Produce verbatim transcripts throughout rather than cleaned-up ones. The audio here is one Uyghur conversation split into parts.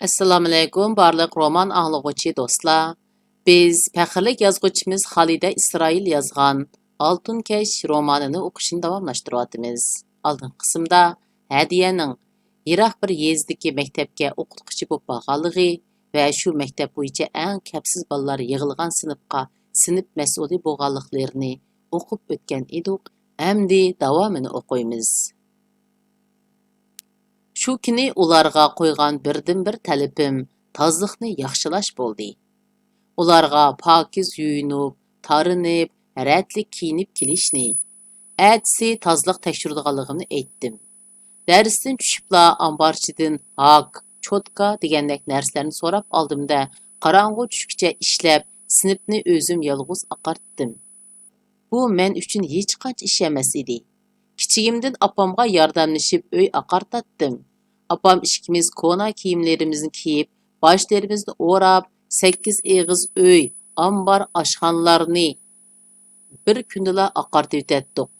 ئەسسالامۇئەلەيكۇم، بارلىق رومان ئاڭلىغۇچى دوستلار. بىز پەخىرلىك يازغۇچىمىز خالىدە ئىسرائىل يازغان ئالتۇن كەش رومانىنى ئوقۇشنى داۋاملاشتۇرۇۋاتىمىز. ئالدىنقى قىسىمدا ھەدىيەنىڭ يىراق بىر يېزىدىكى مەكتەپكە ئوقۇتقۇچى بولۇپ بارغانلىقى ۋە شۇ مەكتەپ بويىچە ئەڭ كەپسىز بالىلار يىغىلغان سىنىپقا سىنىپ مەسئۇلى بولغانلىقلىرىنى ئوقۇپ ئۆتكەن ئىدۇق. ئەمدى داۋامىنى ئوقۇيمىز. شۇ كۈنى ئۇلارغا قويغان بىردىنبىر تەلىپىم تازىلىقنى ياخشىلاش بولدى. ئۇلارغا پاكىز يۇيۇنۇپ، تارىنىپ، رەتلىك كىيىنىپ كېلىشنى، ئەتىسى تازىلىق تەكشۈرىدىغانلىقىمنى ئېيتتىم. دەرستىن چۈشۈپلا ئامبارچىدىن ھاك، چوتكا دېگەندەك نەرسىلەرنى سوراپ ئالدىم-دە، قاراڭغۇ چۈشكىچە ئىشلەپ، سىنىپنى ئۆزۈم يالغۇز ئاقارتتىم. بۇ مەن ئۈچۈن ھېچقانچە ئىش ئەمەس ئىدى. كىچىكىمدىن ئاپامغا ياردەملىشىپ ئۆي ئاقارتاتتىم. ئاپام ئىككىمىز كونا كىيىملىرىمىزنى كىيىپ، باش تېرىمىزنى ئوراپ، سەككىز ئېغىز ئۆي، ئامبار، ئاشخانىلارنى بىر كۈندىلا ئاقارتىۋېتەتتۇق.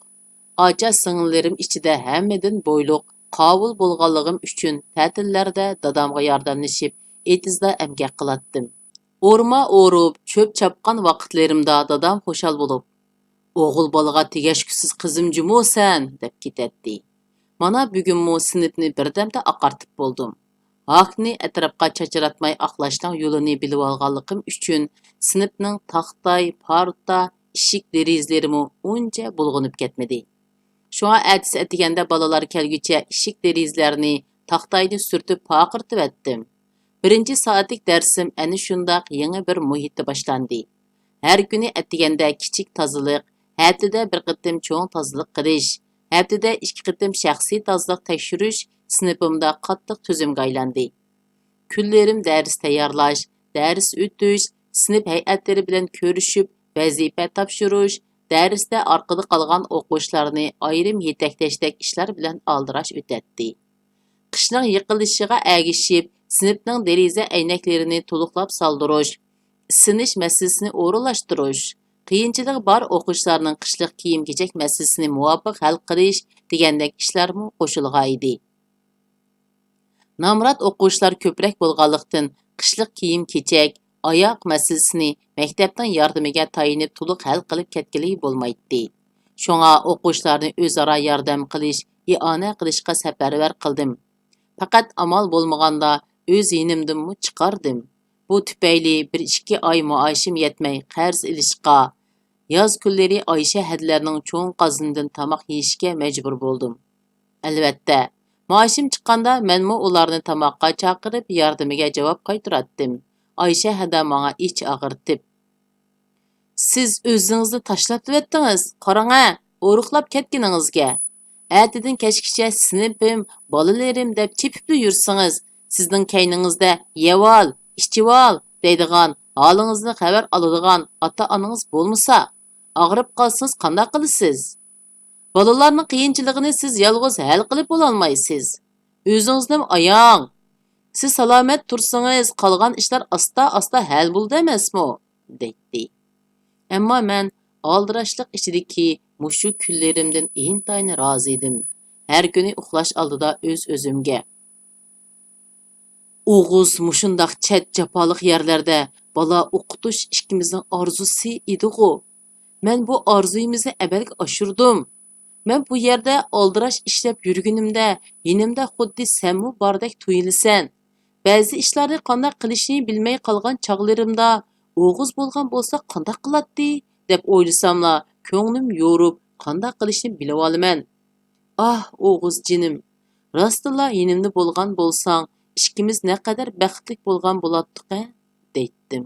ئاچا-سىڭىللىرىم ئىچىدە ھەممىدىن بويلۇق، قاۋۇل بولغانلىقىم ئۈچۈن تەتىللەردە دادامغا ياردەملىشىپ، ئېتىزدا ئەمگەك قىلاتتىم. ئورما ئورۇپ، چۆپ چاپقان ۋاقىتلىرىمدا دادام خۇشال بولۇپ، «ئوغۇل بالىغا تېگەشكۈسىز قىزىم جۇمۇ سەن!» دەپ كېتەتتى. مانا بۈگۈنمۇ سىنىپنى بىردەمدە ئاقارتىپ بولدۇم. ھاكنى ئەتراپقا چاچراتماي ئاقلاشنىڭ يولىنى بىلىۋالغانلىقىم ئۈچۈن سىنىپنىڭ تاختاي، پارتا، ئىشىك دېرىزىلىرىمۇ ئۇنچە بۇلغىنىپ كەتمىدى. شۇڭا ئەتىسى ئەتىگەندە بالىلار كەلگۈچە ئىشىك دېرىزىلەرنى، تاختاينى سۈرتۈپ پارقىرىتىۋەتتىم. بىرىنچى سائەتلىك دەرسىم ئەنە شۇنداق يېڭى بىر مۇھىتتا باشلاندى. ھەر كۈنى ئەتىگەندە كىچىك تازىلىق، ھەپتىدە بىر قېتىم چوڭ تازىلىق قىلىش، ھەپتىدە ئىككى قېتىم شەخسىي تازىلىق تەكشۈرۈش سىنىپىمدا قاتتىق تۈزۈمگە ئايلاندى. كۈنلىرىم دەرس تەييارلاش، دەرس ئۆتۈش، سىنىپ ھەيئەتلىرى بىلەن كۆرۈشۈپ ۋەزىپە تاپشۇرۇش، دەرستە ئارقىدا قالغان ئوقۇغۇچىلارنى ئايرىم يېتەكلەشتەك ئىشلار بىلەن ئالدىراش ئۆتەتتى. قىشنىڭ يېقىنلىشىشىغا ئەگىشىپ، سىنىپنىڭ دېرىزە ئەينەكلىرىنى تولۇقلاپ سالدۇرۇش، ئىسسىنىش مەسىلىسىنى ئورۇنلاشتۇرۇش، قىيىنچىلىقى بار ئوقۇغۇچىلارنىڭ قىشلىق كىيىم-كېچەك مەسىلىسىنى مۇۋاپىق ھەل قىلىش دېگەندەك ئىشلارمۇ قوشۇلغانىدى. نامرات ئوقۇغۇچىلار كۆپرەك بولغانلىقتىن، قىشلىق كىيىم-كېچەك، ئاياغ مەسىلىسىنى مەكتەپنىڭ ياردىمىگە تايىنىپ تولۇق ھەل قىلىپ كەتكىلى بولمايتتى. شۇڭا ئوقۇغۇچىلارنى ئۆزئارا ياردەم قىلىش، ئىئانە قىلىشقا سەپەرۋەر قىلدىم. پەقەت ئامال بولمىغاندا ئۆز يېنىمدىنمۇ چىقاردىم. بۇ تۈپەيلى بىر ئىككى ئاي مائاشىم يەتمەي قەرز ئېلىشقا، ياز كۈنلىرى ئايشە ھەدىلەرنىڭ چوڭ قازىنىدىن تاماق يېيىشكە مەجبۇر بولدۇم. ئەلۋەتتە، مائاشىم چىققاندا مەنمۇ ئۇلارنى تاماققا چاقىرىپ ياردىمىگە جاۋاب قايتۇراتتىم. ئايشە ھەدە ماڭا ئىچ ئاغرىتىپ، «سىز ئۆزىڭىزنى تاشلاپتىۋەتتىڭىز، قاراڭە، ئورۇقلاپ كەتكىنىڭىزگە. ئەتىدىن كەچكىچە سىنىپىم، بالىلىرىم دەپ چېپىپلا يۈرسىڭىز، سىزنىڭ كەينىڭىزدە يەۋال، ئىچىۋال دەيدىغان، ھالىڭىزنى خەۋەر ئالىدىغان ئاتا-ئانىڭىز بولمىسا، ئاغرىپ قالسىڭىز قانداق قىلىسىز؟ بالىلارنىڭ قىيىنچىلىقىنى سىز يالغۇز ھەل قىلىپ بولالمايسىز. ئۆزىڭىزنىمۇ ئاياڭ. سىز سالامەت تۇرسىڭىز، قالغان ئىشلار ئاستا-ئاستا ھەل بولىدۇ ئەمەسمۇ؟» دەيتتى. ئەمما مەن ئالدىراشلىق ئىچىدىكى مۇشۇ كۈنلىرىمدىن ئىنتايىن رازى ئىدىم. ھەر كۈنى ئۇخلاش ئالدىدا ئۆز-ئۆزۈمگە، «ئوغۇز مۇشۇنداق چەت، جاپالىق يەرلەردە بالا ئوقۇتۇش ئىككىمىزنىڭ ئارزۇسى ئىدىغۇ. مەن بۇ ئارزۇيىمىزنى ئەمەلگە ئاشۇردۇم. مەن بۇ يەردە ئالدىراش ئىشلەپ يۈرگىنىمدە، يېنىمدا خۇددى سەنمۇ باردەك تۇيۇلىسەن. بەزى ئىشلارنى قانداق قىلىشنى بىلمەي قالغان چاغلىرىمدا، ئوغۇز بولغان بولسا قانداق قىلاتتى دەپ ئويلىساملا، كۆڭلۈم يورۇپ، قانداق قىلىشنى بىلىۋالىمەن. ئاھ، ئوغۇز جېنىم، راستتىنلا يېنىمدا بولغان بولساڭ، ئىككىمىز نەقەدەر بەختلىك بولغان بولاتتۇق-ھە» دەيتتىم.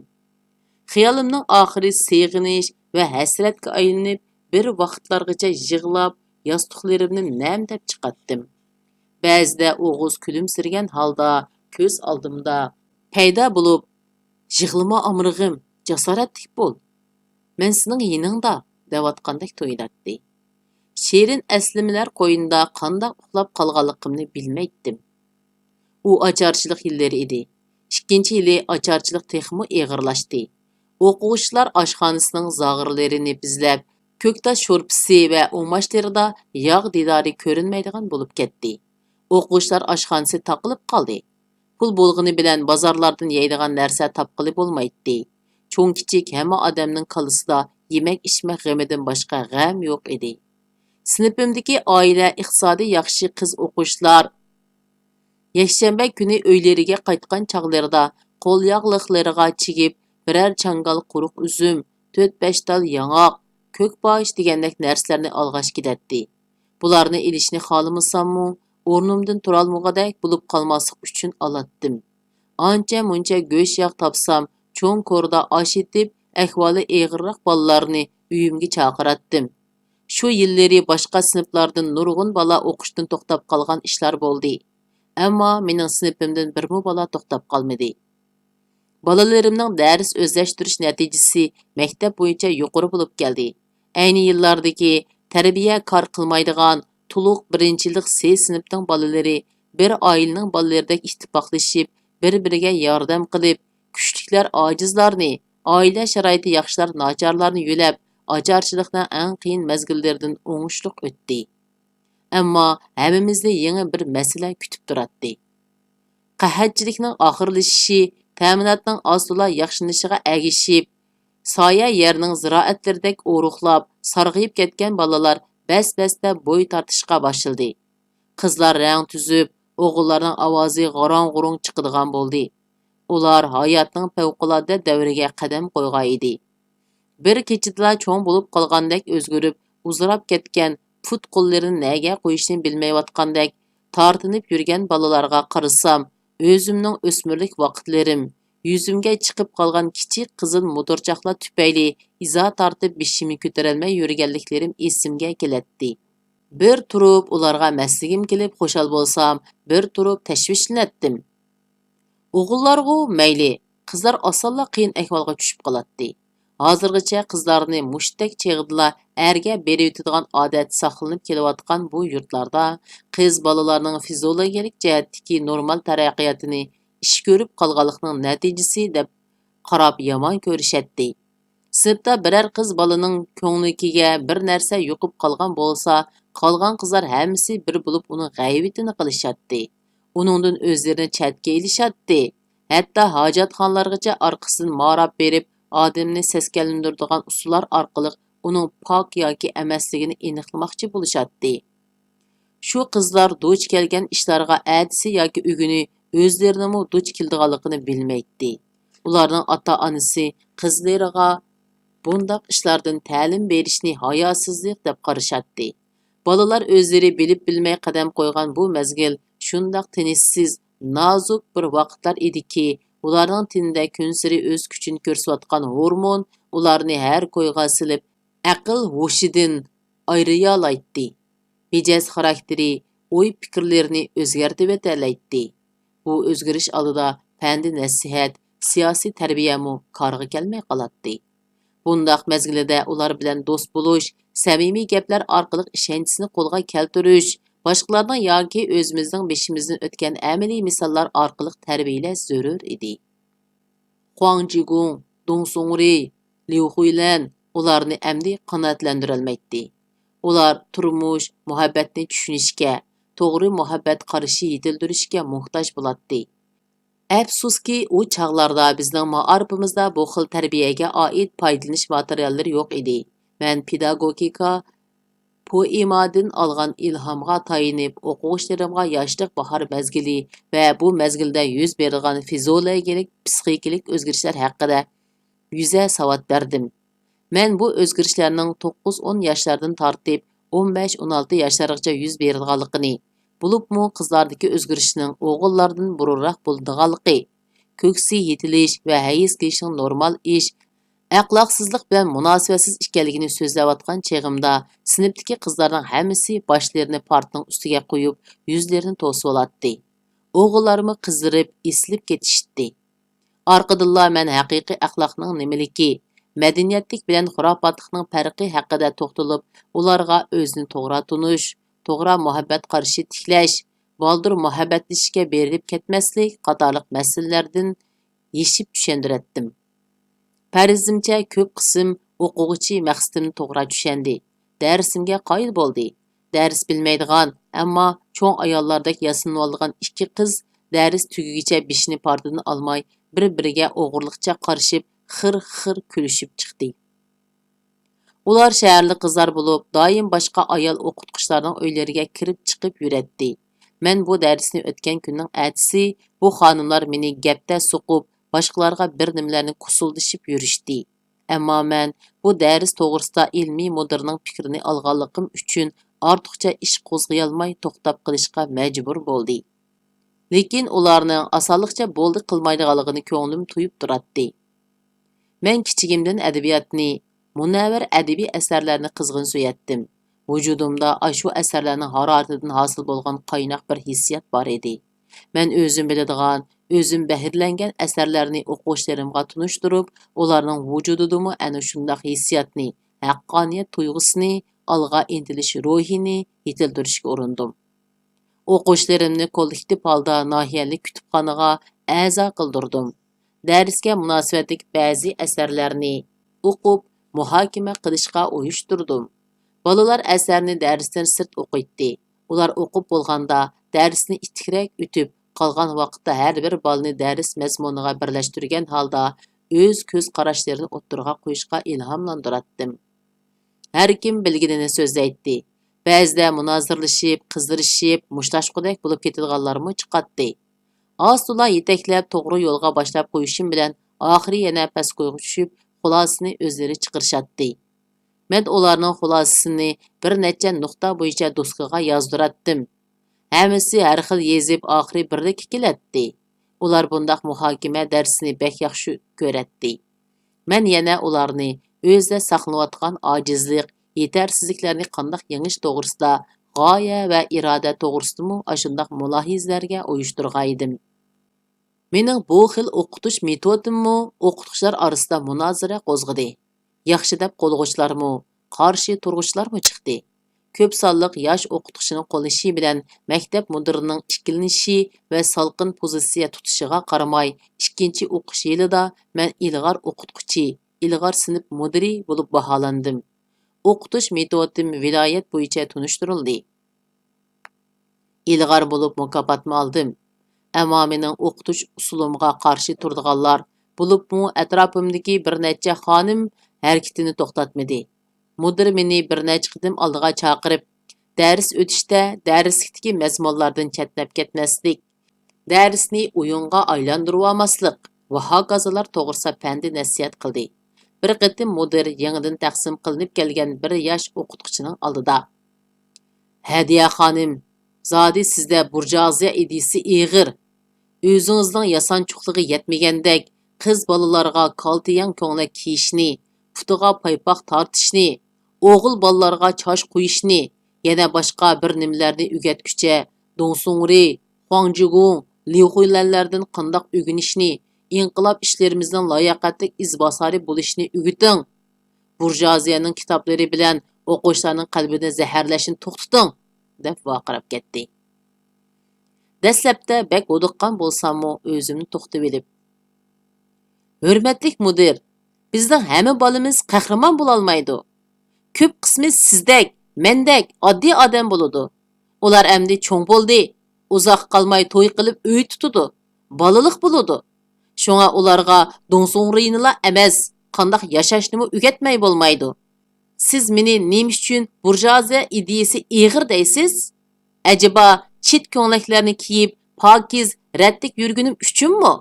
خىيالىمنىڭ ئاخىرى سېغىنىش ۋە ھەسرەتكە ئايلىنىپ، بىر ۋاقىتلارغىچە يىغلاپ، ياستۇقلىرىمنى نەم دەپ چىقاتتىم. بەزىدە ئوغۇز كۈلۈمسىرىگەن ھالدا كۆز ئالدىمدا پەيدا بولۇپ، «يىغلىما ئامرىغىم، جاسارەتلىك بول، مەن سېنىڭ يېنىڭدا» دەۋاتقاندەك تۇيۇلاتتى. شېرىن ئەسلىمىلەر قوينىدا قانداق ئۇخلاپ قالغانلىقىمنى بىلمەيتتىم. ئۇ ئاچارچىلىق يىللىرى ئىدى. ئىككىنچى يىلى ئاچارچىلىق تېخىمۇ ئېغىرلاشتى. ئوقۇغۇچىلار ئاشخانىسىنىڭ زاغرىلىرىنى بېزەپ، كۆكتات شورپىسى ۋە ئۇماچلىرىدا ياغ دىدارى كۆرۈنمەيدىغان بولۇپ كەتتى. ئوقۇغۇچىلار ئاشخانىسى تاقىلىپ قالدى. پۇل بولغىنى بىلەن بازارلاردىن يەيدىغان نەرسە تاپقىلى بولمايتتى. چوڭ-كىچىك ھەممە ئادەمنىڭ كاللىسىدا يېمەك-ئىچمەك غېمىدىن باشقا غەم يوق ئىدى. سىنىپىمدىكى ئائىلە ئىقتىسادى ياخشى قىز ئوقۇغۇچىلار يەكشەنبە كۈنى ئۆيلىرىگە قايتقان چاغلىرىدا قول ياغلىقلىرىغا چىگىپ، بىرەر چاڭگال قۇرۇق ئۈزۈم، تۆت-بەش تال ياڭاق، كۆك پاچ دېگەندەك نەرسىلەرنى ئالغاچ كېتەتتى. بۇلارنى ئېلىشنى خالىمىساممۇ، ئورنۇمدىن تۇرالمىغۇدەك بولۇپ قالماسلىق ئۈچۈن ئالاتتىم. ئانچە-مۇنچە گۆش-ياغ تاپسام، چوڭ كورىدا ئاش ئېتىپ، ئەھۋالى ئېغىرراق بالىلارنى ئۆيۈمگە چاقىراتتىم. شۇ يىللىرى باشقا سىنىپلاردىن نۇرغۇن بالا ئوقۇشتىن توختاپ قالغان ئىشلار بولدى. ئەمما مېنىڭ سىنىپىمدىن بىرمۇ بالا توختاپ قالمىدى. بالىلىرىمنىڭ دەرس ئۆزلەشتۈرۈش نەتىجىسى مەكتەپ بويىچە يۇقىرى بولۇپ كەلدى. ئەينى يىللاردىكى تەربىيە كار قىلمايدىغان تولۇق بىرىنچىلىق سى سىنىپنىڭ بالىلىرى بىر ئائىلىنىڭ بالىلىرىدەك ئىتتىپاقلىشىپ، بىر-بىرىگە ياردەم قىلىپ، كۈچلۈكلەر ئاجىزلارنى، ئائىلە شارائىتى ياخشىلار ناچارلارنى يۆلەپ، ئاچارچىلىقنىڭ ئەڭ قىيىن مەزگىللىرىدىن ئوڭۇشلۇق ئۆتتى. ئەمما ھەممىمىزنى يېڭى بىر مەسىلە كۈتۈپ تۇراتتى. قەھەتچىلىكنىڭ ئاخىرلىشىشى، تەمىناتنىڭ ئاز-تولا ياخشىلىنىشىغا ئەگىشىپ، سايە يەرنىڭ زىرائەتلىرىدەك ئورۇقلاپ، سارغىيىپ كەتكەن بالىلار بەس-بەستە بوي تارتىشقا باشلىدى. قىزلار رەڭ تۈزۈپ، ئوغۇللارنىڭ ئاۋازى غاراڭ-غۇرۇڭ چىقىدىغان بولدى. ئۇلار ھاياتنىڭ پەۋقۇلئاددە دەۋرىگە قەدەم قويغان ئىدى. بىر كېچىدىلا چوڭ بولۇپ قالغاندەك ئۆزگىرىپ، ئۇزىراپ كەتكەن پۇت-قوللىرىنى نەگە قويۇشنى بىلمەيۋاتقاندەك تارتىنىپ يۈرگەن بالىلارغا قارىسام، ئۆزۈمنىڭ ئۆسمۈرلۈك ۋاقىتلىرىم، يۈزۈمگە چىقىپ قالغان كىچىك قىزىل مۇدۇرچاقلار تۈپەيلى ئىزا تارتىپ بېشىمنى كۆتۈرەلمەي يۈرگەنلىكلىرىم ئېسىمگە كېلەتتى. بىر تۇرۇپ ئۇلارغا مەسلىگىم كېلىپ خۇشال بولسام، بىر تۇرۇپ تەشۋىشلىنەتتىم. ئوغۇللارغۇ مەيلى، قىزلار ئاسانلا قىيىن ئەھۋالغا چۈشۈپ قالاتتى. ھازىرغىچە قىزلارنى مۇشتەك چېغىدىلا ئەرگە بېرىۋېتىدىغان ئادەت ساقلىنىپ كېلىۋاتقان بۇ يۇرتلاردا قىز بالىلارنىڭ فىزىيولوگىيەلىك جەھەتتىكى نورمال تەرەققىياتىنى ئىش كۆرۈپ قالغانلىقنىڭ نەتىجىسى دەپ قاراپ يامان كۆرۈشەتتى. سىنىپتا بىرەر قىز بالىنىڭ كۆڭلىكىگە بىر نەرسە يۇقۇپ قالغان بولسا، قالغان قىزلار ھەممىسى بىر بولۇپ ئۇنىڭ غەيۋىتىنى قىلىشاتتى. ئۇنىڭدىن ئۆزلىرىنى چەتكە ئېلىشاتتى. ھەتتا ھاجەتخانىلارغىچە ئارقىسىدىن ماراپ بېرىپ، ئادەمنى سەسكەنلەندۈرىدىغان ئۇسۇللار ئارقىلىق ئۇنىڭ پاك ياكى ئەمەسلىكىنى ئېنىقلىماقچى بولۇشاتتى. شۇ قىزلار دۇچ كەلگەن ئىشلارغا ئەتىسى ياكى ئۆگۈنى ئۆزلىرىنىڭمۇ دۇچ كېلىدىغانلىقىنى بىلمەيتتى. ئۇلارنىڭ ئاتا-ئانىسى قىزلىرىغا بۇنداق ئىشلاردىن تەلىم بېرىشنى ھاياسىزلىق دەپ قارىشاتتى. بالىلار ئۆزلىرى بىلىپ بىلمەي قەدەم قويغان بۇ مەزگىل شۇنداق تىنچسىز، نازۇك بىر ۋاقىتلار ئىدىكى، ئۇلارنىڭ تېنىدە كۈنسېرى ئۆز كۈچىنى كۆرسىتىۋاتقان ھورمون ئۇلارنى ھەر كويغا سېلىپ، ئەقىل ھوشىدىن ئايرىيالايتتى. مىجەز خاراكتېرى، ئوي-پىكىرلىرىنى ئۆزگەرتىۋېتەلەيتتى. بۇ ئۆزگىرىش ئالدىدا پەندى نەسىھەت، سىياسىي تەربىيەمۇ كارغا كەلمەي قالاتتى. بۇنداق مەزگىلىدە ئۇلار بىلەن دوست بولۇش، سەمىمىي گەپلەر ئارقىلىق ئىشەنچىسىنى قولغا كەلتۈرۈش، باشقىلارنىڭ ياكى ئۆزىمىزنىڭ بېشىمىزدىن ئۆتكەن ئەمەلىي مىساللار ئارقىلىق تەربىيەلەش زۆرۈر ئىدى. خۇاڭ جىگۇڭ، دۇڭ سۇڭرى، ليۇ خۇيلەن ئۇلارنى ئەمدى قانائەتلەندۈرەلمەيتتى. ئۇلار تۇرمۇش، مۇھەببەتنى چۈشىنىشكە، توغرا مۇھەببەت قارىشى يېتىلدۈرۈشكە موھتاج بولاتتى. ئەپسۇسكى، ئۇ چاغلاردا بىزنىڭ مائارىپىمىزدا بۇ خىل تەربىيەگە ئائىت پايدىلىنىش ماتېرىياللىرى يوق ئىدى. مەن پېداگوگىكا پوئېمادىن ئالغان ئىلھامغا تايىنىپ، ئوقۇغۇچىلىرىمغا ياشلىق باھار مەزگىلى ۋە بۇ مەزگىلدە يۈز بېرىدىغان فىزىولوگىيەلىك، پىسخىكىلىق ئۆزگىرىشلەر ھەققىدە يۈزە ساۋات بەردىم. مەن بۇ ئۆزگىرىشلەرنىڭ توققۇز ئون ياشلاردىن تارتىپ ئون بەش ئون ئالتە ياشلارغىچە يۈز بېرىدىغانلىقىنى، بولۇپمۇ قىزلاردىكى ئۆزگىرىشنىڭ ئوغۇللاردىن بۇرۇنراق بولىدىغانلىقى، كۆكسى يېتىلىش ۋە ھەيز كېلىشنىڭ نورمال ئىش، ئەخلاقسىزلىق بىلەن مۇناسىۋەتسىز ئىكەنلىكىنى سۆزلەۋاتقان چېغىمدا، سىنىپتىكى قىزلارنىڭ ھەممىسى باشلىرىنى پارتنىڭ ئۈستىگە قويۇپ، يۈزلىرىنى توسۇۋالاتتى. ئوغۇللارمۇ قىزىرىپ، ئېسىلىپ كېتىشتى. ئارقىدىنلا مەن ھەقىقىي ئەخلاقنىڭ نېمىلىكى، مەدەنىيەتلىك بىلەن خۇراپاتلىقنىڭ پەرقى ھەققىدە توختىلىپ، ئۇلارغا ئۆزىنى توغرا تونۇش، توغرا مۇھەببەت قارىشى تىكلەش، بالدۇر مۇھەببەتلىشىشكە بېرىلىپ كەتمەسلىك قاتارلىق مەسىلىلەردىن يېشىپ چۈشەندۈرەتتىم. پەرىزىمچە، كۆپ قىسىم ئوقۇغۇچى مەقسىتىمنى توغرا چۈشەندى، دەرسىمگە قايىل بولدى. دەرس بىلمەيدىغان، ئەمما چوڭ ئاياللاردەك ياسىنىۋالىدىغان ئىككى قىز دەرس تۈگىگىچە بېشىنى پارتىدىن ئالماي، بىر-بىرىگە ئوغرىلىقچە قارىشىپ، خىر-خىر كۈلۈشۈپ چىقتى. ئۇلار شەھەرلىك قىزلار بولۇپ، دائىم باشقا ئايال ئوقۇتقۇچىلارنىڭ ئۆيلىرىگە كىرىپ چىقىپ يۈرەتتى. مەن بۇ دەرسنى ئۆتكەن كۈننىڭ ئەتىسى بۇ خانىملار مېنى گەپتە سوقۇپ، باشقىلارغا بىر نېمىلەرنى كۇسۇلدىشىپ يۈرۈشتى. ئەمما مەن بۇ دەرس توغرىسىدا ئىلمىي مۇدىرنىڭ پىكرىنى ئالغانلىقىم ئۈچۈن ئارتۇقچە ئىش قوزغىيالماي توختاپ قېلىشقا مەجبۇر بولدى. لېكىن ئۇلارنىڭ ئاسانلىقچە بولدى قىلمايدىغانلىقىنى كۆڭلۈم تۇيۇپ تۇراتتى. مەن كىچىكىمدىن ئەدەبىياتنى، مۇنەۋۋەر ئەدەبىي ئەسەرلەرنى قىزغىن سۆيەتتىم. ۋۇجۇدۇمدا ئاشۇ ئەسەرلەرنىڭ ھارارىتىدىن ھاسىل بولغان قايناق بىر ھېسسىيات بار ئىدى. مەن ئۆزۈم بىلىدىغان، ئۆزۈم بەھرىلەنگەن ئەسەرلەرنى ئوقۇغۇچىلىرىمغا تونۇشتۇرۇپ، ئۇلارنىڭ ۋۇجۇدىدىمۇ ئەنە شۇنداق ھېسسىياتنى، ھەققانىيەت تۇيغۇسىنى، ئالغا ئىنتىلىش روھىنى يېتىلدۈرۈشكە ئۇرۇندۇم. ئوقۇغۇچىلىرىمنى كوللېكتىپ ھالدا ناھىيەلىك كۇتۇپخانىغا ئەزا قىلدۇردۇم. دەرسكە مۇناسىۋەتلىك بەزى ئەسەرلەرنى ئوقۇپ، مۇھاكىمە قىلىشقا ئۇيۇشتۇردۇم. بالىلار ئەسەرنى دەرستىن سىرت ئوقۇيتتى. ئۇلار ئوقۇپ بولغاندا، دەرسنى ئىتتىكرەك ئۆتۈپ، قالغان ۋاقىتتا ھەر بىر بالىنى دەرس مەزمۇنىغا بىرلەشتۈرگەن ھالدا ئۆز كۆز قاراشلىرىنى ئوتتۇرىغا قويۇشقا ئىلھاملاندۇراتتىم. ھەركىم بىلگىنىنى سۆزلەيتتى. بەزىدە مۇنازىرىلىشىپ، قىزىرىشىپ، مۇشتلاشقۇدەك بولۇپ كېتىدىغانلارمۇ چىقاتتى. ئاز-تولا يېتەكلەپ، توغرا يولغا باشلاپ قويۇشۇم بىلەن، ئاخىرى يەنە پەسكويغا چۈشۈپ، خۇلاسىسىنى ئۆزلىرى چىقىرىشاتتى. مەن ئۇلارنىڭ خۇلاسىسىنى بىر نەچچە نۇقتا بويىچە دوسكىغا يازدۇراتتىم. ھەممىسى ھەر خىل يېزىپ، ئاخىرى بىرلىككە كېلەتتى. ئۇلار بۇنداق مۇھاكىمە دەرسىنى بەك ياخشى كۆرەتتى. مەن يەنە ئۇلارنى ئۆزىدە ساقلىنىۋاتقان ئاجىزلىق، يېتەرسىزلىكلەرنى قانداق يېڭىش توغرىسىدا، غايە ۋە ئىرادە توغرىسىدىمۇ ئاشۇنداق مۇلاھىزىلەرگە ئۇيۇشتۇرغانىدىم. مېنىڭ بۇ خىل ئوقۇتۇش مېتودىممۇ ئوقۇتقۇچىلار ئارىسىدا مۇنازىرە قوزغىدى. ياخشى دەپ قوللىغۇچىلارمۇ، قارشى تۇرغۇچىلارمۇ چىقتى. كۆپ سانلىق ياش ئوقۇتقۇچىنىڭ قوللىشى بىلەن مەكتەپ مۇدىرىنىڭ ئىككىلىنىشى ۋە سالقىن پوزىتسىيە تۇتۇشىغا قارىماي، ئىككىنچى ئوقۇش يىلىدا مەن ئىلغار ئوقۇتقۇچى، ئىلغار سىنىپ مۇدىرى بولۇپ باھالاندىم. ئوقۇتۇش مېتودىم ۋىلايەت بويىچە تونۇشتۇرۇلدى. ئىلغار بولۇپ مۇكاپاتمۇ ئالدىم. ئەمما مېنىڭ ئوقۇتۇش ئۇسۇلۇمغا قارشى تۇرىدىغانلار، بولۇپمۇ ئەتراپىمدىكى بىر نەچچە خانىم ھەرىكىتىنى توختاتمىدى. مۇدىر مېنى بىر نەچچە قېتىم ئالدىغا چاقىرىپ، دەرس ئۆتۈشتە دەرسلىكتىكى مەزمۇنلاردىن چەتنەپ كەتمەسلىك، دەرسنى ئويۇنغا ئايلاندۇرۇۋالماسلىق ۋە ھاكازىلار توغرىسىدا پەندى نەسىھەت قىلدى. بىر قېتىم مۇدىر يېڭىدىن تەقسىم قىلىنىپ كەلگەن بىر ياش ئوقۇتقۇچىنىڭ ئالدىدا، ھەدىيە خانىم، زادى سىزدە بۇرژۇئازىيە ئىدىيىسى ئېغىر. ئۆزىڭىزنىڭ ياسانچۇقلۇقى يەتمىگەندەك، قىز بالىلارغا كالتە يەڭ كۆڭلەك كىيىشنى، پۇتىغا پايپاق تارتىشنى، ئوغۇل بالىلارغا چاچ قويۇشنى، يەنە باشقا بىر نېمىلەرنى ئۆگەتكۈچە، دۇڭسۇڭرى، خۇاڭجىگۇڭ، ليۇخۇيلەنلەردىن قانداق ئۆگىنىشنى، ئىنقىلاب ئىشلىرىمىزنىڭ لاياقەتلىك ئىزباسارى بولۇشنى ئۆگىتىڭ. بۇرژۇئازىيەنىڭ كىتابلىرى بىلەن ئوقۇغۇچىلارنىڭ قەلبىنى زەھەرلەشنى توختىتىڭ، دەپ ۋارقىراپ كەتتى. دەسلەپتە بەك ھودۇققان بولساممۇ، ئۆزۈمنى توختىتىۋېلىپ، ھۆرمەتلىك مۇدىر، بىزنىڭ ھەممە بالىمىز قەھرىمان بولالمايدۇ. كۆپ قىسمى سىزدەك، مەندەك ئاددىي ئادەم بولىدۇ. ئۇلار ئەمدى چوڭ بولدى، ئۇزاق قالماي توي قىلىپ ئۆي تۇتىدۇ، بالىلىق بولىدۇ. شۇڭا ئۇلارغا دۇڭسۇڭرىنىلا ئەمەس، قانداق ياشاشنىمۇ ئۆگەتمەي بولمايدۇ. سىز مېنى نېمە ئۈچۈن بۇرژۇئازىيە ئىدىيىسى ئېغىر دەيسىز؟ ئەجەبا چىت كۆڭلەكلەرنى كىيىپ، پاكىز، رەتلىك يۈرگىنىم ئۈچۈنمۇ؟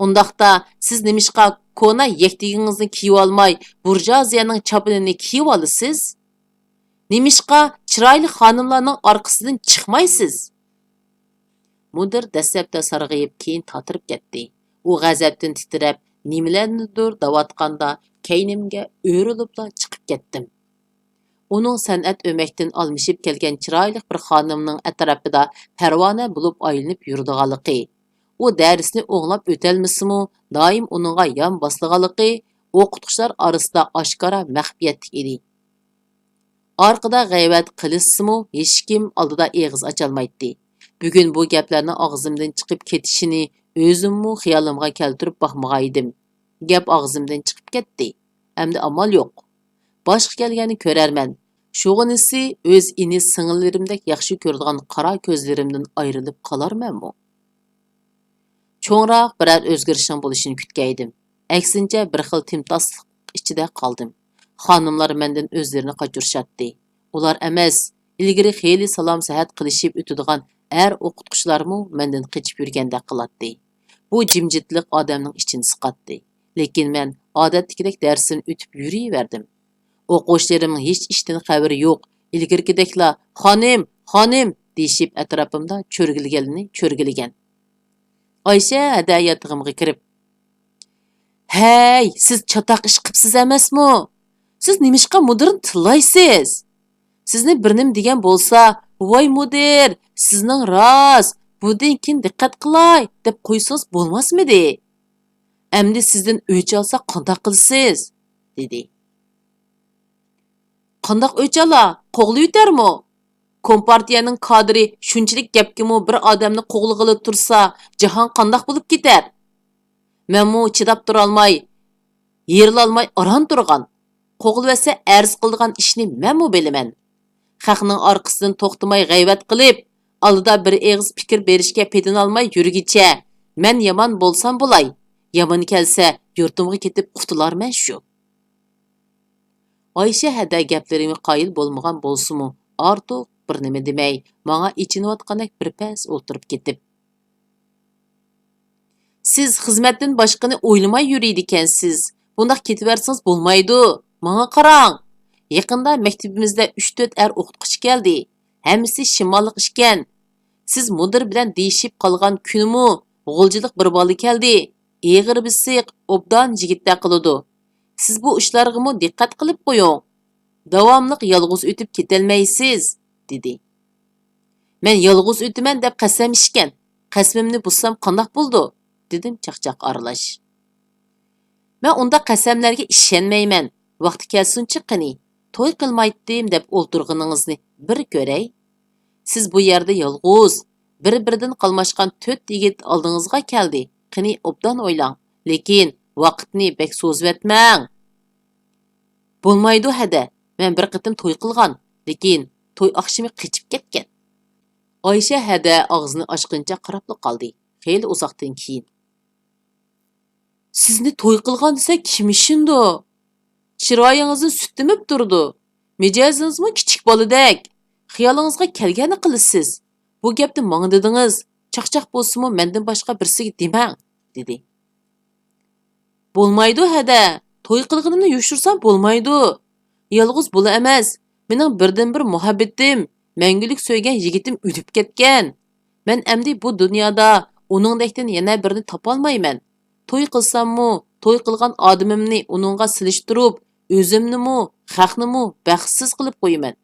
ئۇنداقتا سىز نېمىشقا كونا يەكتىگىڭىزنى كىيىۋالماي، بۇرژۇئازىيەنىڭ چاپىنىنى كىيىۋالىسىز؟ نېمىشقا چىرايلىق خانىملارنىڭ ئارقىسىدىن چىقمايسىز؟ مۇدىر دەسلەپتە سارغىيىپ، كېيىن تاتىرىپ كەتتى. ئۇ غەزەپتىن تىترەپ، نېمىلەرنىدۇر دەۋاتقاندا، كەينىمگە ئۆرۈلۈپلا چىقىپ كەتتىم. ئۇنىڭ سەنئەت ئۆمەكتىن ئالمىشىپ كەلگەن چىرايلىق بىر خانىمنىڭ ئەتراپىدا پەرۋانە بولۇپ ئايلىنىپ يۈرىدىغانلىقى، ئۇ دەرسنى ئوڭلاپ ئۆتەلمىسىمۇ، دائىم ئۇنىڭغا يان باسىدىغانلىقى ئوقۇتقۇچىلار ئارىسىدا ئاشكارا مەخپىيەتلىك ئىدى. ئارقىدا غەيۋەت قىلىشسىمۇ، ھېچكىم ئالدىدا ئېغىز ئاچالمايتتى. بۈگۈن بۇ گەپلەرنىڭ ئاغزىمدىن چىقىپ كېتىشىنى ئۆزۈممۇ خىيالىمغا كەلتۈرۈپ باقمىغانىدىم. گەپ ئاغزىمدىن چىقىپ كەتتى. ئەمدى ئامال يوق. باشقا كەلگەننى كۆرەرمەن. شۇغىنىسى ئۆز ئىنى-سىڭىللىرىمدەك ياخشى كۆرىدىغان قارا كۆزلىرىمدىن ئايرىلىپ قالارمەنمۇ؟ چوڭراق بىرەر ئۆزگىرىشنىڭ بولۇشىنى كۈتكەيدىم. ئەكسىنچە، بىر خىل تىمتاسلىق ئىچىدە قالدىم. خانىملار مەندىن ئۆزلىرىنى قاچۇرۇشاتتى. ئۇلار ئەمەس، ئىلگىرى خېلى سالام-سەھەت قىلىشىپ ئۆتىدىغان ئەر ئوقۇتقۇچىلارمۇ مەندىن قېچىپ يۈرگەندەك قىلاتتى. بۇ جىمجىتلىق ئادەمنىڭ ئىچىنى سىقاتتى. لېكىن مەن ئادەتتىكىدەك دەرسىمنى ئۆتۈپ يۈرۈۋەردىم. ئوقۇغۇچىلىرىمنىڭ ھېچ ئىشتىن خەۋىرى يوق، ئىلگىرىكىدەكلا «خانىم، خانىم» دېيىشىپ ئەتراپىمدا چۆرگىلىگەنلىرىنى چۆرگىلىگەن. ئايشە ھەدە ياتىقىمغا كىرىپ، «ھەي، سىز چاتاق ئىش قىپسىز ئەمەسمۇ؟ سىز نېمىشقا مۇدىرنى تىللايسىز؟ سىزنى بىر نېمە دېگەن بولسا، ۋاي مۇدىر، سىزنىڭ راست، بۇدىن كېيىن دىققەت قىلاي دەپ قويسىڭىز بولماسمىدى؟ ئەمدى سىزدىن ئۆچ ئالسا قانداق قىلىسىز؟» دېدى. «قانداق ئۆچ ئالا؟ قوغلىۋېتەرمۇ؟ كومپارتىيەنىڭ كادىرى شۇنچىلىك گەپكىمۇ بىر ئادەمنى قوغلىغىلى تۇرسا، جاھان قانداق بولۇپ كېتەر؟ مەنمۇ چىداپ تۇرالماي، يېرىلالماي ئاران تۇرغان. قوغلىۋەتسە ئەرز قىلىدىغان ئىشنى مەنمۇ بىلىمەن. خەقنىڭ ئارقىسىدىن توختىماي غەيۋەت قىلىپ، ئالدىدا بىر ئېغىز پىكىر بېرىشكە پېتىنالماي يۈرگىچە، مەن يامان بولسام بولاي، يامان كەلسە يۇرتۇمغا كېتىپ قۇتۇلارمەن شۇ.» ئايشە ھەدە گەپلىرىمگە قايىل بولمىغان بولسىمۇ، ئارتۇق بىر نېمە دېمەي، ماڭا ئېچىنىۋاتقاندەك بىر پەس ئولتۇرۇپ كېتىپ، «سىز خىزمەتتىن باشقىنى ئويلىماي يۈرىدىكەنسىز. بۇنداق كېتىۋەرسىڭىز بولمايدۇ. ماڭا قاراڭ. يېقىندا مەكتىپىمىزدە ئۈچ-تۆت ئەر ئوقۇتقۇچى كەلدى. ھەممىسى شىماللىق ئىكەن. سىز مۇدىر بىلەن دېيىشىپ قالغان كۈنىمۇ غۇلجىلىق بىر بالا كەلدى. ئېغىر بېسىق، ئوبدان يىگىتتەك قىلىدۇ. سىز بۇ ئىشلارغىمۇ دىققەت قىلىپ قويۇڭ. داۋاملىق يالغۇز ئۆتۈپ كېتەلمەيسىز» دېدى. «مەن يالغۇز ئۆتىمەن دەپ قەسەم ئىچكەن. قەسىمىمنى بۇزسام قانداق بولىدۇ؟» دېدىم چاقچاق ئارىلاش. «مەن ئۇنداق قەسەملەرگە ئىشەنمەيمەن. ۋاقتى كەلسۇنچە قېنى، توي قىلمايتتىم دەپ ئولتۇرغىنىڭىزنى بىر كۆرەي. سىز بۇ يەردە يالغۇز، بىر-بىرىدىن قالماشقان تۆت يىگىت ئالدىڭىزغا كەلدى. قېنى ئوبدان ئويلاڭ، لېكىن ۋاقىتنى بەك سوزۇۋەتمەڭ.» «بولمايدۇ ھەدە، مەن بىر قېتىم توي قىلغان، لېكىن توي ئاخشىمى قېچىپ كەتكەن.» ئايشە ھەدە ئاغزىنى ئاچقىنىچە قاراپلا قالدى. خېلى ئۇزاقتىن كېيىن، «سىزنى توي قىلغان دېسە كىم ئىشىنىدۇ؟ چىرايىڭىزدىن سۈت تېمىپ تۇرىدۇ. مىجەزىڭىزمۇ كىچىك بالىدەك. خىيالىڭىزغا كەلگەننى قىلىسىز. بۇ گەپنى ماڭا دېدىڭىز. چاقچاق بولسىمۇ مەندىن باشقا بىرسىگە دېمەڭ» دېدى. «بولمايدۇ ھەدە، توي قىلغىنىمنى يوشۇرسام بولمايدۇ. يالغۇز بۇلا ئەمەس، مېنىڭ بىردىنبىر مۇھەببىتىم، مەڭگۈلۈك سۆيگەن يىگىتىم ئۆلۈپ كەتكەن. مەن ئەمدى بۇ دۇنيادا ئۇنىڭدەكتىن يەنە بىرىنى تاپالمايمەن. توي قىلساممۇ، توي قىلغان ئادىمىمنى ئۇنىڭغا سېلىشتۇرۇپ، ئۆزۈمنىمۇ، خەقنىمۇ بەختسىز قىلىپ قويىمەن.»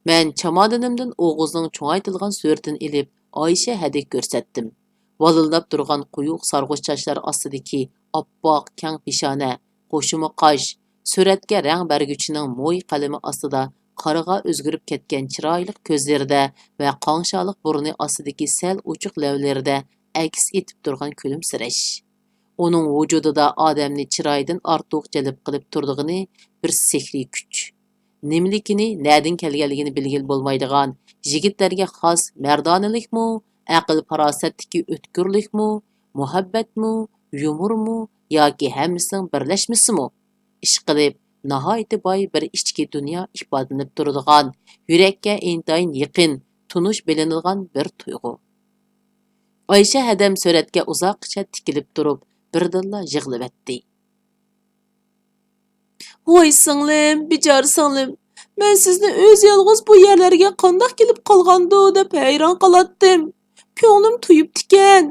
مەن چامادىنىمدىن ئوغۇزنىڭ چوڭايتىلغان سۈرىتىنى ئېلىپ، ئايشە ھەدىگە كۆرسەتتىم. ۋالىلداپ تۇرغان قويۇق سارغۇچ چاچلار ئاستىدىكى ئاپئاق كەڭ پېشانە، قوشۇما قاش، سۈرەتكە رەڭ بەرگۈچىنىڭ موي قەلىمى ئاستىدا قارىغا ئۆزگىرىپ كەتكەن چىرايلىق كۆزلىرىدە ۋە قاڭشارلىق بۇرنى ئاستىدىكى سەل ئوچۇق لەۋلىرىدە ئەكس ئېتىپ تۇرغان كۈلۈمسىرەش. ئۇنىڭ ۋۇجۇدىدا ئادەمنى چىرايىدىن ئارتۇق جەلپ قىلىپ تۇرىدىغىنى بىر سېھرىي كۈچ. نېمىلىكىنى، نەدىن كەلگەنلىكىنى بىلگىلى بولمايدىغان يىگىتلەرگە خاس مەردانىلىكمۇ، ئەقىل-پاراسەتتىكى ئۆتكۈرلۈكمۇ، مۇھەببەتمۇ، يۇمۇرمۇ ياكى ھەممىسىنىڭ بىرلەشمىسىمۇ؟ ئىشقىلىپ، ناھايىتى باي بىر ئىچكى دۇنيا ئىپادىلىنىپ تۇرىدىغان، يۈرەككە ئىنتايىن يېقىن، تونۇش بىلىنىدىغان بىر تۇيغۇ. ئايشە ھەدەم سۈرەتكە ئۇزاققىچە تىكىلىپ تۇرۇپ، بىردىنلا يىغلىۋەتتى. ۋاي سىڭلىم، بىچارە سىڭلىم، مەن سىزنى ئۆزى يالغۇز بۇ يەرلەرگە قانداق كېلىپ قالغاندۇ دەپ ھەيران قالاتتىم. كۆڭلۈم تويۇپتىكەن.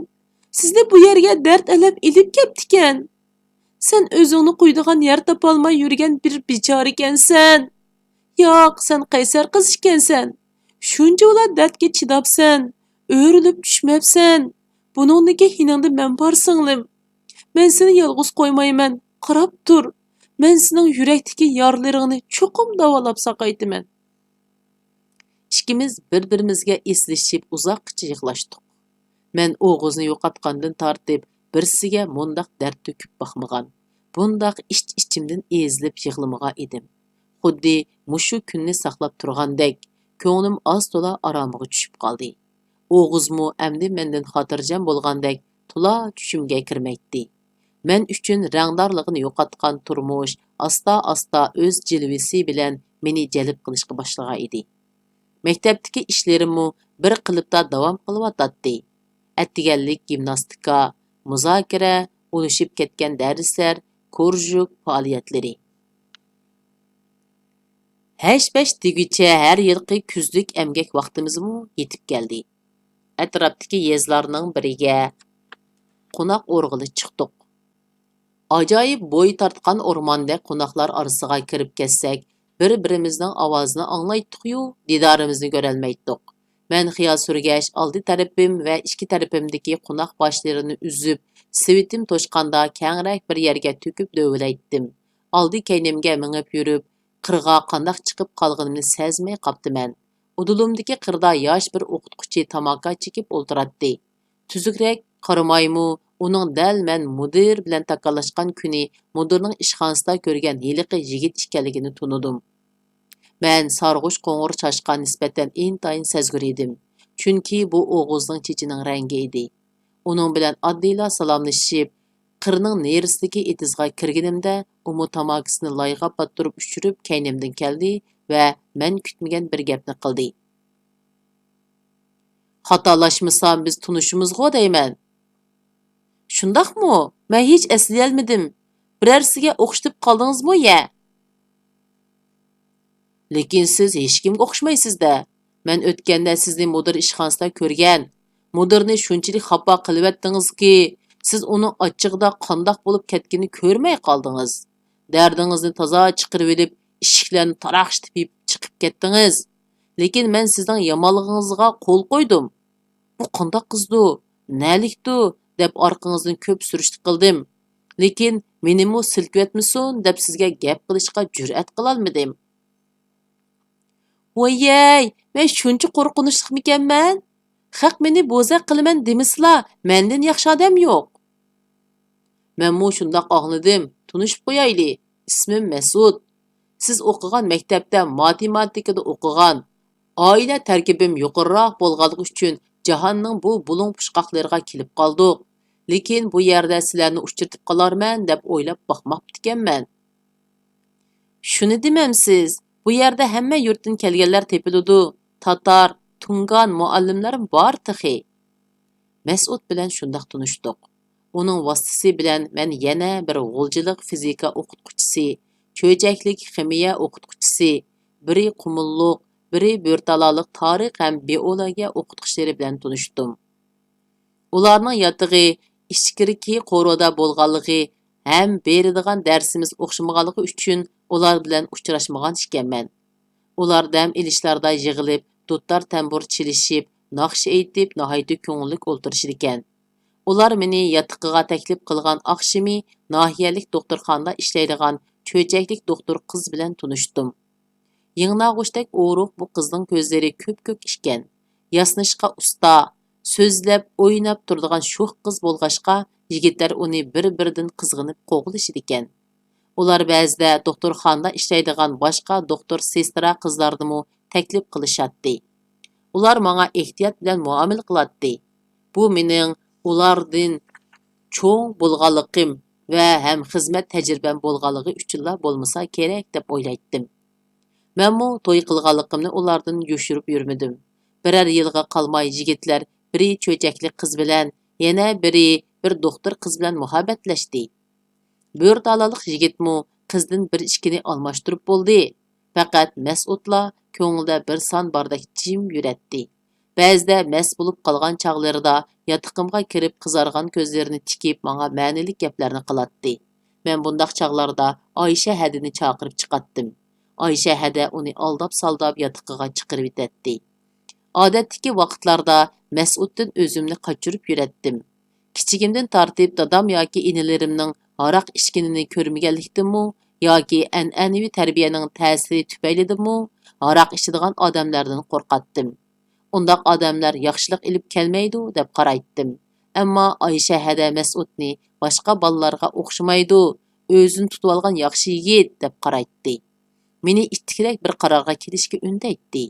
سىزنى بۇ يەرگە دەرد ئەلەپ ئېلىپ كەپتىكەن. سەن ئۆزۈڭنى قويىدىغان يەر تاپالماي يۈرگەن بىر بىچارىكەنسەن. ياق، سەن قەيسەر قىز ئىكەنسەن. شۇنچىۋالا دەردكە چىداپسەن، ئۆرۈلۈپ چۈشمەپسەن. بۇنىڭدىن كېيىن يېنىڭدا مەن بار سىڭلىم. مەن سېنى يالغۇز قويمايمەن، قاراپ تۇر. مەن سېنىڭ يۈرەكتىكى يارىلىرىڭنى چوقۇم داۋالاپ ساقايتىمەن. ئىككىمىز بىر-بىرىمىزگە ئېسىلىشىپ ئۇزاققىچە يىغلاشتۇق. مەن ئوغۇزنى يوقاتقاندىن تارتىپ بىرسىگە مۇنداق دەرد تۆكۈپ باقمىغان، بۇنداق ئىچ-ئىچىمدىن ئېزىلىپ يىغلىمىغان ئىدىم. خۇددى مۇشۇ كۈننى ساقلاپ تۇرغاندەك، كۆڭلۈم ئاز-تولا ئارامىغا چۈشۈپ قالدى. ئوغۇزمۇ ئەمدى مەندىن خاتىرجەم بولغاندەك تولا چۈشۈمگە كىرمەيتتى. مەن ئۈچۈن رەڭدارلىقىنى يوقاتقان تۇرمۇش ئاستا-ئاستا ئۆز جىلۋىسى بىلەن مېنى جەلپ قىلىشقا باشلىغان ئىدى. مەكتەپتىكى ئىشلىرىممۇ بىر قېلىپتا داۋام قىلىۋاتاتتى. ئەتىگەنلىك گىمناستىكا، مۇزاكىرە، ئۇلىشىپ كەتكەن دەرسلەر، كۇرژۇك پائالىيەتلىرى. ھەش-پەش دېگۈچە ھەر يىلقى كۈزلۈك ئەمگەك ۋاقتىمىزمۇ يېتىپ كەلدى. ئەتراپتىكى يېزىلارنىڭ بىرىگە قوناق ئۇرغىلى چىقتۇق. ئاجايىپ بوي تارتقان ئورماندەك قوناقلار ئارىسىغا كىرىپ كەتسەك، بىر-بىرىمىزنىڭ ئاۋازىنى ئاڭلايتتۇقيۇ، دىدارىمىزنى كۆرەلمەيتتۇق. مەن خىيال سۈرگەچ، ئالدى تەرىپىم ۋە ئىچكى تەرىپىمدىكى قوناق باشلىرىنى ئۈزۈپ، سېۋىتىم توشقاندا كەڭرەك بىر يەرگە تۆكۈپ دۆۋىلەيتتىم. ئالدى كەينىمگە مېڭىپ يۈرۈپ، قىرغا قانداق چىقىپ قالغىنىمنى سەزمەي قاپتىمەن. ئۇدۇلۇمدىكى قىردا ياش بىر ئوقۇتقۇچى تاماكا چېكىپ ئولتۇراتتى. تۈزۈكرەك قارىمايمۇ، ئۇنىڭ دەل مەن مۇدىر بىلەن تاكاللاشقان كۈنى مۇدىرنىڭ ئىشخانىسىدا كۆرگەن ھېلىقى يىگىت ئىكەنلىكىنى تونۇدۇم. مەن سارغۇچ قوڭۇر چاچقا نىسبەتەن ئىنتايىن سەزگۈر ئىدىم، چۈنكى بۇ ئوغۇزنىڭ چېچىنىڭ رەڭگى ئىدى. ئۇنىڭ بىلەن ئاددىيلا سالاملىشىپ، قىرنىڭ نېرىسىدىكى ئېتىزغا كىرگىنىمدە، ئۇمۇ تاماكىسىنى لايغا پاتتۇرۇپ ئۈشۈرۈپ كەينىمدىن كەلدى ۋە مەن كۈتمىگەن بىر گەپنى قىلدى. خاتالاشمىسام، بىز تونۇشىمىزغۇ دەيمەن. شۇنداقمۇ؟ مەن ھېچ ئەسلىيەلمىدىم. بىرەرسىگە ئوخشىتىپ قالدىڭىزمۇ يە؟ لېكىن سىز ھېچكىمگە ئوخشىمايسىز-دە. مەن ئۆتكەندە سىزنى مۇدىر ئىشخانىسىدا كۆرگەن. مۇدىرنى شۇنچىلىك خاپا قىلىۋەتتىڭىزكى، سىز ئۇنىڭ ئاچچىقىدا قانداق بولۇپ كەتكىنىنى كۆرمەي قالدىڭىز. دەردىڭىزنى تازا چىقىرىۋېلىپ، ئىشىكلەرنى تاراقشىتىپ يېپىپ چىقىپ كەتتىڭىز. لېكىن مەن سىزنىڭ يامانلىقىڭىزغا قول قويدۇم. بۇ قانداق قىزدۇ؟ نەلىكتۇ؟ دەپ ئارقىڭىزدىن كۆپ سۈرۈشتە قىلدىم. لېكىن مېنىمۇ سىلكىۋەتمىسۇن دەپ سىزگە گەپ قىلىشقا جۈرئەت قىلالمىدىم. ۋاييەي، مەن شۇنچە قورقۇنچلۇقمىكەنمەن؟ خەق مېنى بوزەك قىلىمەن دېمىسىلا، مەندىن ياخشى ئادەم يوق. مەنمۇ شۇنداق ئاڭلىدىم. تونۇشۇپ قويايلى. ئىسمىم مەسئۇد. سىز ئوقۇغان مەكتەپتە ماتېماتىكىدا ئوقۇغان. ئائىلە تەركىبىم يۇقىرىراق بولغانلىقى ئۈچۈن جاھاننىڭ بۇ بۇلۇڭ پۇچقاقلىرىغا كېلىپ قالدۇق. لېكىن بۇ يەردە سىلەرنى ئۇچرىتىپ قالارمەن دەپ ئويلاپ باقماپتىكەنمەن. شۇنى دېمەمسىز، بۇ يەردە ھەممە يۇرتتىن كەلگەنلەر تېپىلىدۇ. تاتار، تۇڭگان مۇئەللىملەرمۇ بار تېخى. مەسئۇد بىلەن شۇنداق تونۇشتۇق. ئۇنىڭ ۋاسىتىسى بىلەن مەن يەنە بىر غۇلجىلىق فىزىكا ئوقۇتقۇچىسى، چۆچەكلىك خىمىيە ئوقۇتقۇچىسى، بىرى قۇمۇللۇق، بىرى بۆرتالالىق تارىخ ھەم بىئولوگىيە ئوقۇتقۇچىلىرى بىلەن تونۇشتۇم. ئۇلارنىڭ ياتىقى ئىچكىرىكى قورۇدا بولغانلىقى ھەم بېرىدىغان دەرسىمىز ئوخشىمىغانلىقى ئۈچۈن ئۇلار بىلەن ئۇچراشمىغان ئىكەنمەن. ئۇلار دەم ئېلىشلاردا يىغىلىپ، دۇتار تەمبۇر چېلىشىپ، ناخشا ئېيتىپ، ناھايىتى كۆڭۈللۈك ئولتۇرۇشىدىكەن. ئۇلار مېنى ياتىقىغا تەكلىپ قىلغان ئاخشىمى ناھىيەلىك دوختۇرخانىدا ئىشلەيدىغان چۆچەكلىك دوختۇر قىز بىلەن تونۇشتۇم. يىڭناغۇچتەك ئورۇق بۇ قىزنىڭ كۆزلىرى كۆپكۆك ئىكەن. ياسىنىشقا ئۇستا، سۆزلەپ، ئويناپ تۇرىدىغان شوخ قىز بولغاچقا، يىگىتلەر ئۇنى بىر-بىرىدىن قىزغىنىپ قوغلىشىدىكەن. ئۇلار بەزىدە دوختۇرخانىدا ئىشلەيدىغان باشقا دوختۇر سېسترا قىزلارنىمۇ تەكلىپ قىلىشاتتى. ئۇلار ماڭا ئېھتىيات بىلەن مۇئامىلە قىلاتتى. بۇ مېنىڭ ئۇلاردىن چوڭ بولغانلىقىم ۋە ھەم خىزمەت تەجرىبەم بولغانلىقى ئۈچۈنلا بولمىسا كېرەك دەپ ئويلايتتىم. مەنمۇ توي قىلغانلىقىمنى ئۇلاردىن يوشۇرۇپ يۈرمىدىم. بىرەر يىلغا قالماي يىگىتلەر بىرى چۆچەكلىك قىز بىلەن، يەنە بىرى بىر دوختۇر قىز بىلەن مۇھەببەتلەشتى. بۆرتالالىق يىگىتمۇ قىزدىن بىر ئىككىنى ئالماشتۇرۇپ بولدى. پەقەت مەسئۇدلا كۆڭلىدە بىر سان باردەك جىم يۈرەتتى. بەزىدە مەست بولۇپ قالغان چاغلىرىدا ياتىقىمغا كىرىپ، قىزارغان كۆزلىرىنى تىكىپ، ماڭا مەنىلىك گەپلەرنى قىلاتتى. مەن بۇنداق چاغلاردا ئايشە ھەدىنى چاقىرىپ چىقاتتىم. ئايشە ھەدە ئۇنى ئالداپ-سالداپ ياتىقىغا چىقىرىۋېتەتتى. ئادەتتىكى ۋاقىتلاردا مەسئۇدتىن ئۆزۈمنى قاچۇرۇپ يۈرەتتىم. كىچىكىمدىن تارتىپ دادام ياكى ئىنىلىرىمنىڭ ھاراق ئىچكىنىنى كۆرمىگەنلىكتىنمۇ ياكى ئەنئەنىۋى تەربىيەنىڭ تەسىرى تۈپەيلىدىنمۇ ھاراق ئىچىدىغان ئادەملەردىن قورقاتتىم. ئۇنداق ئادەملەر ياخشىلىق ئېلىپ كەلمەيدۇ دەپ قارايتتىم. ئەمما ئايشە ھەدە مەسئۇدنى باشقا بالىلارغا ئوخشىمايدۇ، ئۆزىنى تۇتۇۋالغان ياخشى يىگىت دەپ قارايتتى. مېنى ئىتتىكرەك بىر قارارغا كېلىشكە ئۈندەيتتى.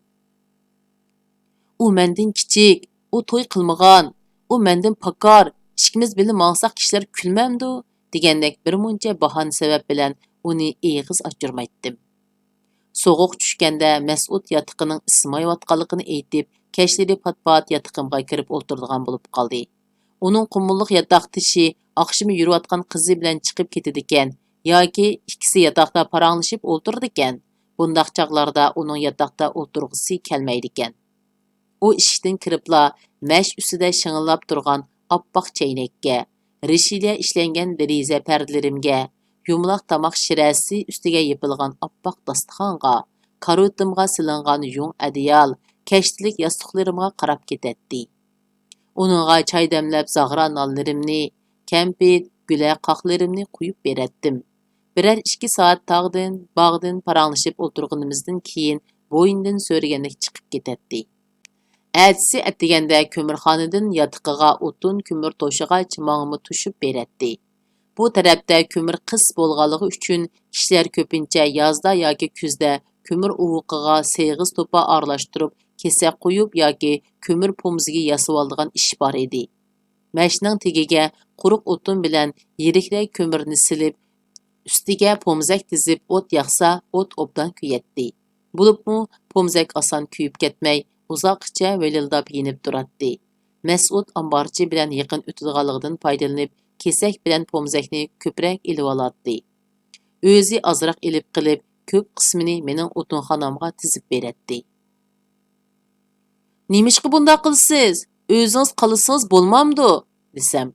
ئۇ مەندىن كىچىك، ئۇ توي قىلمىغان، ئۇ مەندىن پاكار، ئىككىمىز بىللە ماڭساق كىشىلەر كۈلمەمدۇ؟ دېگەندەك بىر مۇنچە باھانە سەۋەب بىلەن ئۇنى ئېغىز ئاچۇرمايتتىم. سوغۇق چۈشكەندە مەسئۇد ياتىقىنىڭ ئىسسىمايۋاتقانلىقىنى ئېيتىپ، كەچلىرى پات-پات ياتىقىمغا كىرىپ ئولتۇرىدىغان بولۇپ قالدى. ئۇنىڭ قۇمۇللۇق ياتاقدىشى ئاخشىمى يۈرۈۋاتقان قىزى بىلەن چىقىپ كېتىدىكەن ياكى ئىككىسى ياتاقتا پاراڭلىشىپ ئولتۇرىدىكەن. بۇنداق چاغلاردا ئۇنىڭ ياتاقتا ئولتۇرغۇسى كەلمەيدىكەن. ئۇ ئىشىكتىن كىرىپلا مەش ئۈستىدە شىڭىللاپ تۇرغان ئاپئاق چەينەككە، رېشىلە ئىشلەنگەن دېرىزە پەردىلىرىمگە، يۇمىلاق تاماق شىرەسى ئۈستىگە يېپىلغان ئاپئاق داستىخانغا، كارىۋىتىمغا سېلىنغان يۇڭ ئەدىيال، كەشتىلىك ياستۇقلىرىمغا قاراپ كېتەتتى. ئۇنىڭغا چاي دەملەپ زاغرا نانلىرىمنى، كەمپىت، گۈلە قاقلىرىمنى قۇيۇپ بېرەتتىم. بىرەر ئىككى سائەت تاغدىن، باغدىن پاراڭلىشىپ ئولتۇرغىنىمىزدىن كېيىن بوينىدىن سۆرىگەندەك چىقىپ كېتەتتى. ئەتىسى ئەتىگەندە كۆمۈرخانىدىن ياتىقىغا ئوتۇن، كۆمۈر توشۇغاچ ماڭىمۇ توشۇپ بېرەتتى. بۇ تەرەپتە كۆمۈر قىس بولغانلىقى ئۈچۈن كىشىلەر كۆپىنچە يازدا ياكى كۈزدە كۆمۈر ئوۋىقىغا سېغىز توپا ئارىلاشتۇرۇپ كېسەك قويۇپ ياكى كۆمۈر پومزىكى ياسىۋالىدىغان ئىش بار ئىدى. مەشنىڭ تېگىگە قۇرۇق ئوتۇن بىلەن يىرىكرەك كۆمۈرنى سېلىپ، ئۈستىگە پومزەك تىزىپ ئوت ياقسا، ئوت ئوبدان كۆيەتتى. بولۇپمۇ پومزەك ئاسان كۆيۈپ كەتمەي، ئۇزاققىچە ۋىلىلداپ يېنىپ تۇراتتى. مەسئۇد ئامبارچى بىلەن يېقىن ئۆتىدىغانلىقىدىن پايدىلىنىپ، كېسەك بىلەن پومزەكنى كۆپرەك ئېلىۋالاتتى. ئۆزى ئازراق ئېلىپ قېلىپ، كۆپ قىسمىنى مېنىڭ ئوتۇنخانامغا تىزىپ بېرەتتى. «نېمىشقا بۇنداق قىلىسىز؟ ئۆزىڭىز قالىسىڭىز بولمامدۇ؟» دېسەم،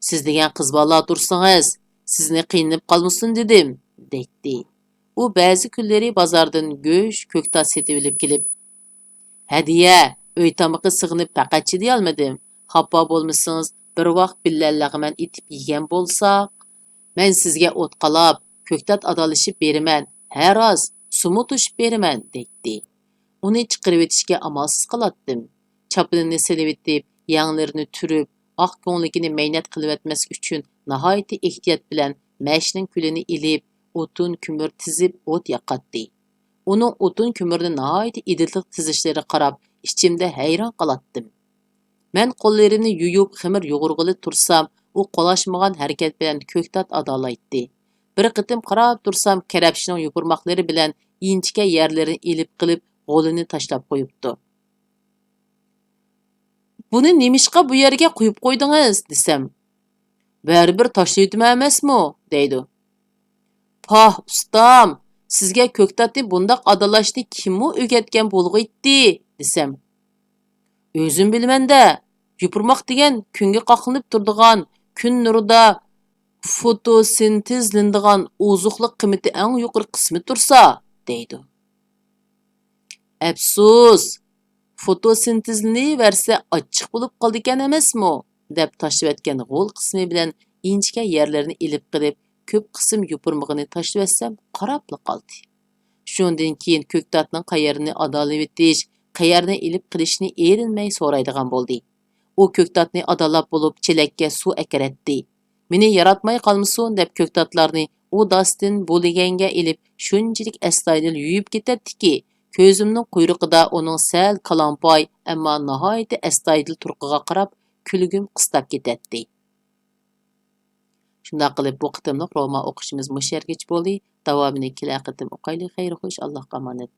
«سىز دېگەن قىز بالىلار تۇرسىڭىز، سىزنى قىينىلىپ قالمىسۇن دېدىم» دەيتتى. ئۇ بەزى كۈنلىرى بازاردىن گۆش، كۆكتات سېتىۋېلىپ كېلىپ، «ھەدىيە، ئۆي تامىقى سېغىنىپ پەقەت چىدىيالمىدىم. خاپا بولمىسىڭىز، بىر ۋاق بىللە لەغمەن ئېتىپ يېگەن بولساق. مەن سىزگە ئوت قالاپ، كۆكتات ئادالىشىپ بېرىمەن. ھە راست، سۇمۇ توشۇپ بېرىمەن» دەيتتى. ئۇنى چىقىرىۋېتىشكە ئامالسىز قالاتتىم. چاپىنىنى سېلىۋېتىپ، يەڭلىرىنى تۈرۈپ، ئاق كۆڭلىكىنى مەينەت قىلىۋەتمەسلىك ئۈچۈن ناھايىتى ئېھتىيات بىلەن مەشنىڭ كۈلىنى ئېلىپ، ئوتۇن، كۆمۈر تىزىپ ئوت ياقاتتى. ئۇنىڭ ئوتۇن، كۆمۈرنى ناھايىتى ئىدىقلىق تىزىشلىرىغا قاراپ، ئىچىمدە ھەيران قالاتتىم. مەن قوللىرىمنى يۇيۇپ، خېمىر يۇغۇرغىلى تۇرسام، ئۇ قولاشمىغان ھەرىكەت بىلەن كۆكتات ئادالايتتى. بىر قېتىم قاراپ تۇرسام، كەرەپشىنىڭ يوپۇرماقلىرى بىلەن ئىنچىكە يەرلىرىنى ئېلىپ قېلىپ، غولىنى تاشلاپ قويۇپتۇ. «بۇنى نېمىشقا بۇ يەرگە قويۇپ قويدىڭىز؟» دېسەم، «بەرىبىر تاشلىۋېتىمەن ئەمەسمۇ؟» دەيدۇ. «پاھ، ئۇستام، سىزگە كۆكتاتنى بۇنداق ئادىلاشنى كىممۇ ئۆگەتكەن بولغىيتتى؟» دېسەم، «ئۆزۈم بىلىمەن-دە، يوپۇرماق دېگەن كۈنگە قاقلىنىپ تۇرىدىغان، كۈن نۇرىدا فوتوسىنتېزلىنىدىغان ئوزۇقلۇق قىممىتى ئەڭ يۇقىرى قىسمى تۇرسا» دەيدۇ. «ئەپسۇس، فوتوسىنتېزلىنىۋەرسە ئاچچىق بولۇپ قالىدىكەن ئەمەسمۇ؟» دەپ تاشلىۋەتكەن غول قىسمى بىلەن ئىنچىكە يەرلىرىنى ئېلىپ قېلىپ، كۆپ قىسىم يوپۇرمىقىنى تاشلىۋەتسەم، قاراپلا قالدى. شۇندىن كېيىن كۆكتاتنىڭ قەيەرنى ئادالىۋېتىش، قەيەرنى ئېلىپ قېلىشنى ئېرىنمەي سورايدىغان بولدى. ئۇ كۆكتاتنى ئادالاپ بولۇپ، چېلەككە سۇ ئەكىرەتتى. مېنى ياراتماي قالمىسۇن دەپ كۆكتاتلارنى ئۇ داستىن، بۇ لېگەنگە ئېلىپ، شۇنچىلىك ئەستايىدىل يۇيۇپ كېتەتتىكى، كۆزۈمنىڭ قۇيرۇقىدا ئۇنىڭ سەل كالاڭپاي، ئەمما ناھايىتى ئەستايىدىل تۇرقىغا قاراپ، كۈلگۈم قىستاپ كېتەتتى. شۇنداق قىلىپ، بۇ قېتىملىق رومان ئوقۇشىمىز مۇشۇ يەرگىچە بولدى. داۋامىنى كېلەر قېتىم ئوقايلى. خەير خوش، ئاللاھقا ئامانەت.